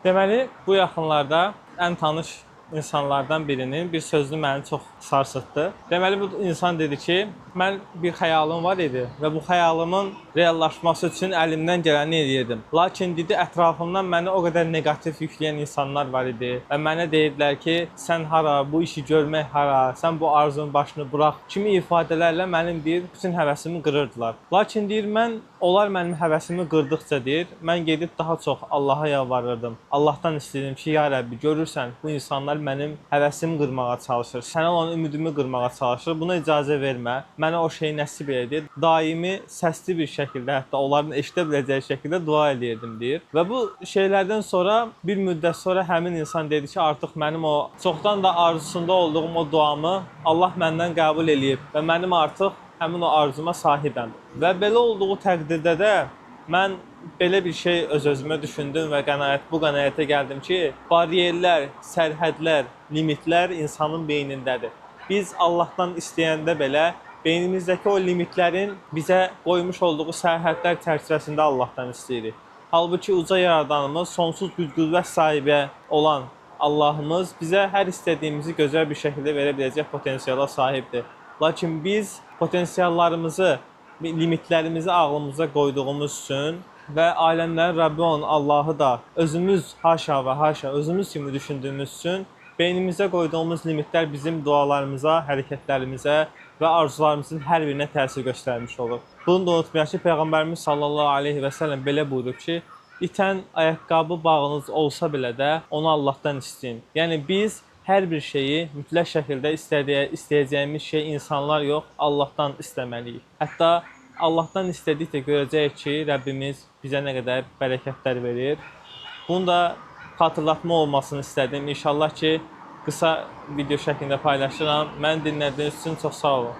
Deməli, bu yaxınlarda ən tanış insanlardan birinin bir sözünü məni çox sarsıtdı. Deməli, bu insan dedi ki, mən bir xəyalım var idi və bu xəyalımın reallaşması üçün əlimdən gələni eləyirdim. Lakin dedi, ətrafımdan məni o qədər neqativ yükləyən insanlar var idi və mənə deyirdilər ki, sən hara, bu işi görmək hara, sən bu arzunun başını burax kimi ifadələrlə mənim deyir, bütün həvəsimi qırırdılar. Lakin deyir, mən onlar mənim həvəsimi qırdıqca deyir, mən gedib daha çox Allaha yalvarırdım. Allahdan istəyirdim ki, ya Rəbbi, görürsən, bu insanlar mənim həvəsimi qırmağa çalışır, sənə olan ümidimi qırmağa çalışır. Buna icazə vermə. Mənə o şeyi nəsib elə deyir. Daimi səsli bir şəkildə, hətta onların eşidə biləcəyi şəkildə dua eləyirdim deyir. Və bu şeylərdən sonra bir müddət sonra həmin insan dedi ki, artıq mənim o çoxdan da arzusunda olduğum o duamı Allah məndən qəbul eləyib və mənim artıq həmin o arzuma sahibəm. Və belə olduğu təqdirdə də mən belə bir şey öz-özümə düşündüm və bu qənaətə gəldim ki, bariyerlər, sərhədlər, limitlər insanın beynindədir. Biz Allahdan istəyəndə belə beynimizdəki o limitlərin bizə qoymuş olduğu sərhədlər çərçivəsində Allahdan istəyirik. Halbuki uca yaradanımız, sonsuz güc-qüvvət sahibi olan Allahımız bizə hər istədiyimizi gözəl bir şəkildə verə biləcək potensiala sahibdir. Lakin biz potensiallarımızı, limitlərimizi ağlımıza qoyduğumuz üçün və aləmlərin Rəbbi olan Allahı da özümüz haşa və haşa özümüz kimi düşündüyümüz üçün beynimizə qoyduğumuz limitlər bizim dualarımıza, hərəkətlərimizə və arzularımızın hər birinə təsir göstərmiş olur. Bunu da unutmayaq ki, Peyğəmbərimiz sallallahu aleyhi və səlləm belə buyurub ki, itən ayaqqabı bağınız olsa belə də onu Allahdan istəyin. Yəni biz hər bir şeyi mütləq şəkildə istəyəcəyimiz şey insanlar yox, Allahdan istəməliyik. Hətta Allahdan istədikcə görəcəyik ki, Rəbbimiz bizə nə qədər bərəkətlər verir. Bunu da xatırlatma olmasını istədim. İnşallah ki, qısa video şəklində paylaşıram. Məni dinlədiyiniz üçün çox sağ olun.